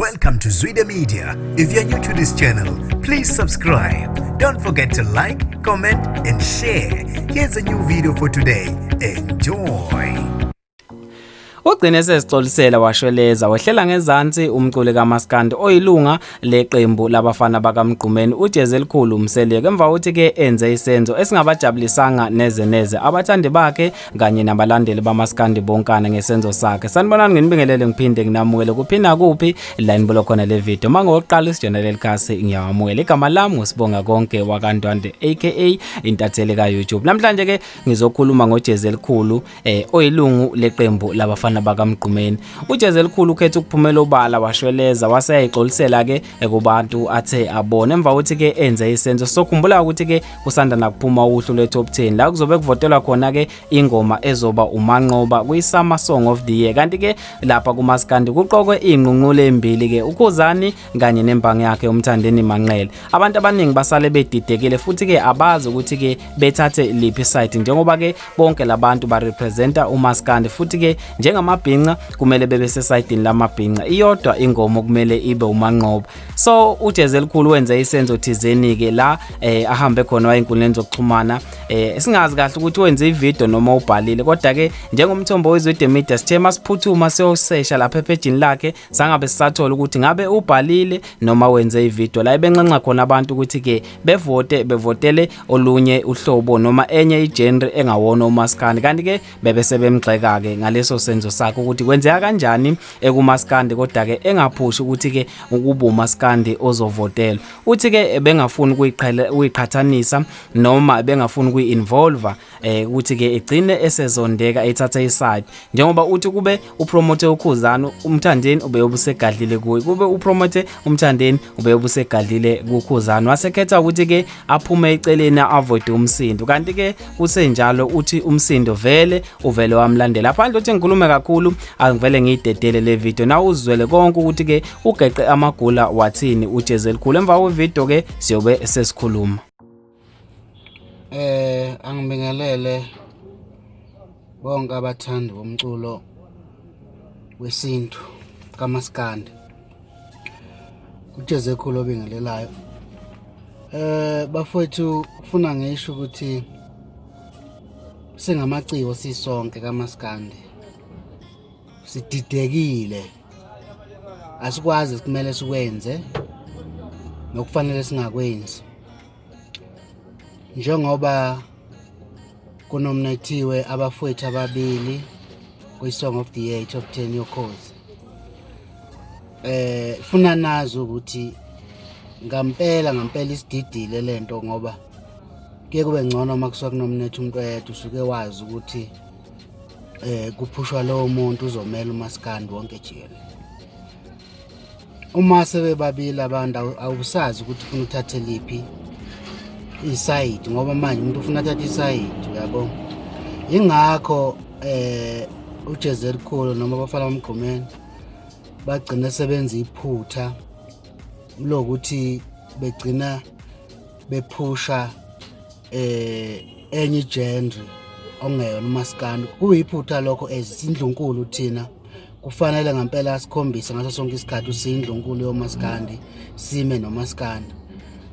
Welcome to Zwida Media. If you're new to this channel, please subscribe. Don't forget to like, comment, and share. Here's a new video for today. Enjoy. Ugcine sezixolisela, washweleza, wehlela ngezansi umculi kaMaskandi oyilunga leqembu labafana bakaMgqumeni, uJezelikhulu Mseleku, emva kokuthi ke enze isenzo esingabajabulisanga neze neze abathandi bakhe kanye nabalandeli baMaskandi bonkana ngesenzo sakhe. Sanibonani, nginibingelele, ngiphinde nginamukele kuphi nakuphi la nibuka khona le video. Mangokuqala isijoyina leli khasi, ngiyawamukela. Igama lami nguSibonga Konke wakaNtwande, aka intatheli ka YouTube. Namhlanje ke ngizokhuluma ngoJezelikhulu oyilungu leqembu labafana bakaMgqumeni. UJezelikhulu ukhetha ukuphumela obala, washweleza, wase yayixolisela ke kubantu athe abone emva kokuthi ke enze isenzo. Sokhumbula ukuthi ke kusanda nakuphuma uhlu le top 10 la kuzobe kuvotelwa khona ke ingoma ezoba umanqoba kwi-Summer Song of the Year. Kanti ke lapha kumaskandi kuqokwe ingqungqule embili ke, uKhuzani kanye nembangi yakhe uMthandeni Manqele. Abantu abaningi basale bedidekile futhi ke abazi ukuthi ke bethathe liphi side, njengoba ke bonke labantu barepresenta umaskandi, futhi ke njengamabhinca kumele bebe sesayidini lamabhinca, iyodwa ingoma kumele ibe umanqoba. So uJezelikhulu wenze isenzo thizeni ke la ahambe khona wayinkundleni zokuxhumana, singazi kahle ukuthi wenze ivideo noma ubhalile, kodwa ke njengomthombo weZwide Media sithe masiphuthuma siyosesha lapha ephejini lakhe, sangabe sisathola ukuthi ngabe ubhalile noma wenze ivideo la ebenxenxa khona abantu ukuthi ke bevote, bevotele olunye uhlobo noma enye igenre engawona umaskandi. Kanti ke bebe sebemgxeka ke ngaleso senzo sakhe ukuthi kwenzeka kanjani ekumaskandi kodwa ke engaphushi ukuthi ke ukuba umaskandi ozovotelwa. Uthi ke bengafuni ukuyiqhela, ukuyiqhathanisa, noma bengafuni ukuyi-involve ukuthi ke egcine esezondeka, ethatha iside, njengoba uthi kube upromote uKhuzani, uMthandeni ube ubusegadlile kuye, kube upromote uMthandeni, ube ubusegadlile kuKhuzani. Wasekhetha ukuthi ke aphume eceleni, avoid umsindo. Kanti ke kusenjalo, uthi umsindo vele uvele wamlandela. Phandle uthi ngikhulume kakhulu, angivele ngiyidedele le video na uzwele konke ukuthi ke ugeqe amagula wathini uJezelikhulu. Emva kwevideo ke siyobe sesikhuluma. Angibingelele bonke abathandi bomculo wesintu kaMaskandi. UJezekhulu obingelelayo. Bafowethu, kufuna ngisho ukuthi singamaciko sisonke kaMaskandi sididekile, asikwazi kumele sikwenze nokufanele singakwenzi, njengoba kunominathiwe abafowethu ababili kwi-Song of the Year Top 10 yoKhozi. Funa nazi ukuthi ngampela ngampela isididile lento, ngoba kuye kube ngcono uma kusuka kunominate umuntu oyedwa, usuke wazi ukuthi kuphushwa lowo muntu uzomela umaskandi wonke jikelele. Uma sebebabili abantu, awusazi ukuthi ufuna uthathe liphi isayidi, ngoba manje umuntu ufuna athathe isayidi, uyabo. Ingakho uJezelikhulu noma abafana bamgqumeni bagcina sebenza iphutha lokuthi begcina bephusha enye igenre ongeyona umaskandi. Kuyiphutha lokho. As indlunkulu thina kufanele ngempela sikhombise ngaso sonke isikhathi usindlunkulu yomaskandi, sime nomaskandi,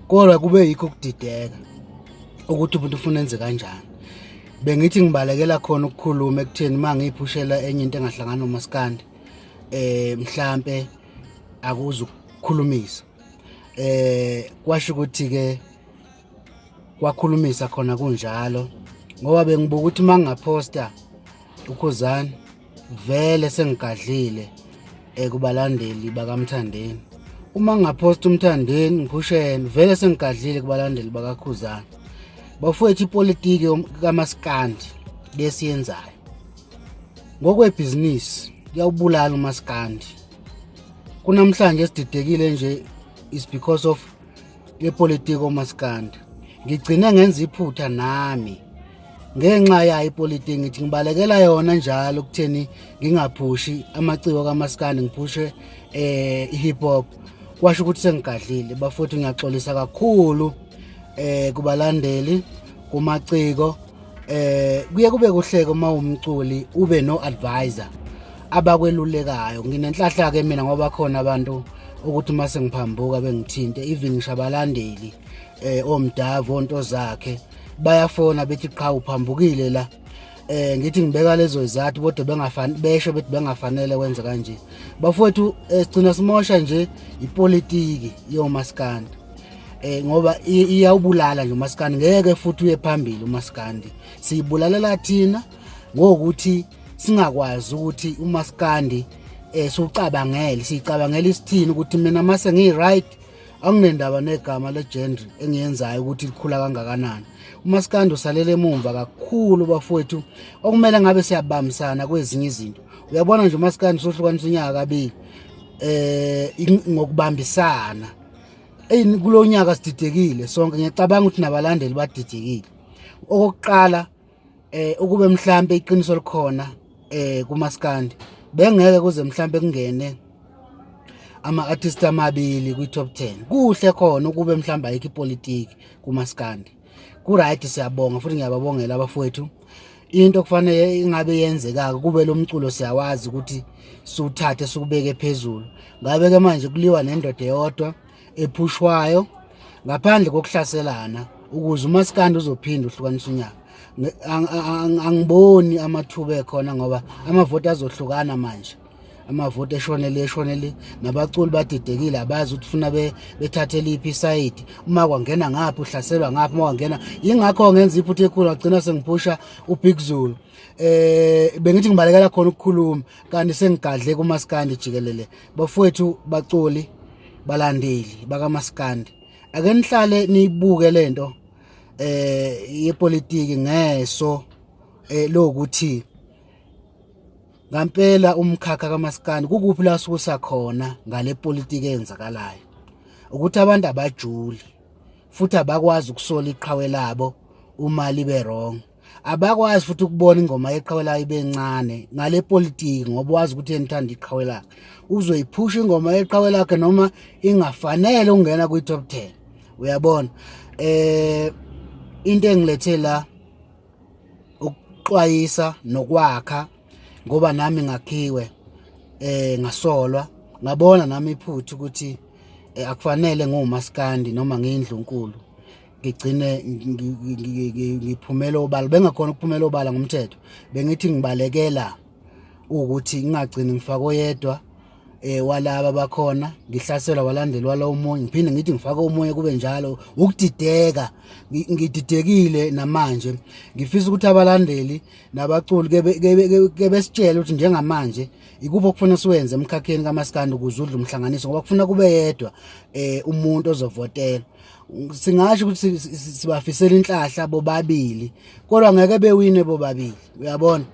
kodwa kube yikho ukudideka ukuthi umuntu ufuna enze kanjani. Bengithi ngibalekela khona ukukhuluma ekutheni uma ngiyiphushela enye into engahlangana nomaskandi, mhlambe akuze ukukhulumisa. Kwasho ukuthi ke kwakhulumisa khona kunjalo, ngoba bengibuka ukuthi uma ngingaphosta uKhuzani vele sengigadlile kubalandeli bakaMthandeni, uma ngingaphosta uMthandeni ngiphushene vele sengigadlile kubalandeli bakaKhuzani. Bafowethu, ipolitiki kamaskandi lesiyenzayo ngokwebhizinisi kuyawubulala umaskandi. Kunamhlanje sididekile nje is because of yepolitiki omaskandi. Ngigcine ngenza iphutha nami ngenxa yayo ipolitiki, ngithi ngibalekela yona njalo kutheni ngingaphushi amaciko kamaskandi, ngiphushe i-hip hop, kwasho ukuthi sengigadlile. Bafowethu, ngiyaxolisa kakhulu kubalandeli, kumaciko. Kuye kube kuhleke uma umculi ube no advisor abakwelulekayo. Nginenhlahla ke mina, ngoba khona abantu Ukuthi mase ngiphambuka bengithinte, even ngisho abalandeli omdavu onto zakhe bayafona bethi qha, uphambukile la. Ngithi ngibeka lezo izathu, kodwa bengafani, besho bethi bengafanele wenze kanje. Bafowethu, sigcina simosha nje ipolitiki yomaskandi, ngoba iyawubulala nje umaskandi, ngeke futhi uye phambili umaskandi. Siyibulalela thina ngokuthi singakwazi ukuthi umaskandi siwucabangele, siyicabangela isithini, ukuthi mina mase ngiyi-right, anginendaba negama le-genre engiyenzayo ukuthi likhula kangakanani. Umaskandi usalele emumva kakhulu, bafowethu. Okumele ngabe siyabambisana kwezinye izinto. Uyabona nje, umaskandi sohlukanisa unyaka kabili ngokubambisana. Eyi, kulo nyaka sididekile sonke, ngiyacabanga ukuthi nabalandeli badidekile. Okokuqala, ukube mhlambe iqiniso likhona kumaskandi, bengeke kuze mhlambe kungene ama-artist amabili kwi-top 10. Kuhle khona ukube mhlawumbe ayikho ipolitiki kumaskandi, ku-right. Siyabonga futhi ngiyababongela abafowethu. Into kufanele ingabe yenzeka kube lo mculo siyawazi ukuthi siwuthathe sikubeke phezulu. Ngabe ke manje kuliwa nendoda eyodwa ephushwayo ngaphandle kokuhlaselana, ukuze umaskandi uzophinda uhlukanisa unyaka. Angiboni amathuba ekhona, ngoba amavoti azohlukana manje, amavoti eshonele eshonele, nabaculi badidekile, abazi ukuthi funa bethathe liphi isayidi. Uma kwangena ngaphi uhlaselwa ngaphi, uma kwangena. Yingakho ngenza iphutha ekhulu, ngagcina sengiphusha uBig Zulu. Bengithi ngibalekela khona ukukhuluma, kanti sengigadle kumaskandi jikelele. Bafowethu, baculi, balandeli bakamaskandi, ake nihlale niyibuke lento yepolitiki ngeso lokuthi ngampela umkhakha kaMaskandi kukuphi la sukusa khona ngale politiki eyenzakalayo, ukuthi abantu abajuli futhi abakwazi ukusola iqhawe labo uma libe wrong, abakwazi futhi ukubona ingoma yeqhawe layo ibe ncane ngale politiki, ngoba wazi ukuthi enithanda iqhawe lakhe, uzoyiphusha ingoma yeqhawe lakhe noma ingafanele ukungena kwi-top 10. Uyabona, into engilethe la ukuxwayisa nokwakha, ngoba nami ngakhiwe ngasolwa, ngabona nami iphutha ukuthi akufanele ngumaskandi noma ngiyindlunkulu ngigcine ngiphumela obala, bengakhona ukuphumela obala ngomthetho. Bengithi ngibalekela ukuthi ngingagcini ngifake oyedwa walaba bakhona, ngihlaselwa walandelwa lo omunye, ngiphinde ngithi ngifake omunye, kube njalo ukudideka. Ngididekile namanje. Ngifisa ukuthi abalandeli nabaculi ke besitshele ukuthi njengamanje ikuphi okufuna siwenze emkhakheni kaMaskandi ukuze udle umhlanganiso, ngoba kufuna kube yedwa umuntu ozovotela. Singasho ukuthi sibafisela inhlahla bobabili, kodwa ngeke bewine bobabili. Uyabona,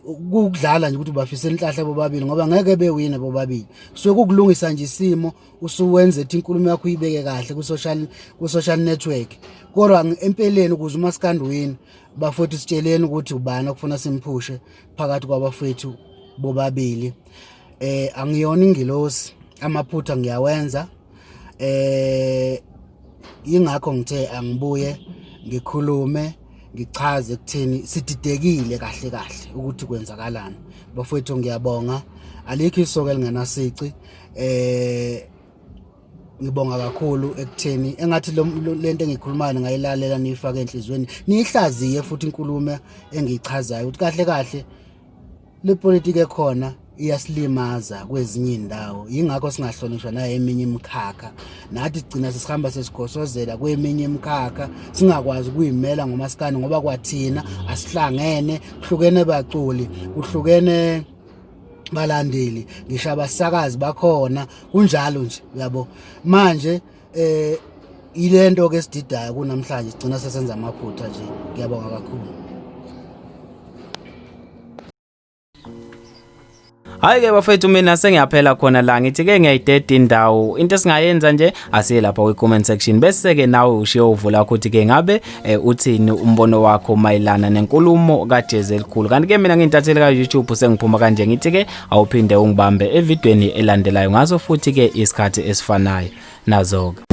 ukudlala nje ukuthi ubafisela inhlahla bobabili, ngoba ngeke bewine bobabili. Kusuke kukulungisa nje isimo, usuwenze ethi inkulumo yakho uyibeke kahle ku social network, kodwa empeleni ukuze umaskandi win, bafowethu, sitsheleni ukuthi ubani okufuna simphushe phakathi kwabafowethu bobabili. Angiyona ingilosi, amaphutha ngiyawenza. Ingakho ngithe angibuye ngikhulume, ngichaze kuthini sididekile kahle kahle ukuthi kwenzakalani. Bafowethu, ngiyabonga. Alikho isoka elingenasici. Ngibonga kakhulu ekutheni engathi lento engikhulumayo ngayilalela, niyifake enhliziyweni, niyihlaziye futhi inkulumo engiyichazayo, ukuthi kahle kahle le politiki ekhona iyasilimaza kwezinye indawo. Yingakho singahlonishwa nayo eminye imikhakha. Nathi sigcina sesihamba sesigosozela kweminye imikhakha, singakwazi ukuyimela ngomasikandi, ngoba kwathina asihlangene, kuhlukene baculi, kuhlukene balandeli, ngisho abasakazi bakhona kunjalo nje. Uyabo manje, ilento ke sididayo kunamhlanje, sigcina sesenza amaphutha nje. Ngiyabonga kakhulu. Hayi-ke bafethu, mina sengiyaphela khona la. Ngithi-ke ngiyayideda indawo. Into esingayenza nje, asiye lapha kwi-comment section, bese-ke nawe ushiye uvula ukuthi-ke ngabe uthini umbono wakho mayelana nenkulumo kaJezi elikhulu. Kanti-ke mina ngiyintatheli ka-YouTube, sengiphuma kanje. Ngithi-ke awuphinde ungibambe evidweni elandelayo ngaso futhi-ke isikhathi esifanayo nazo-ke.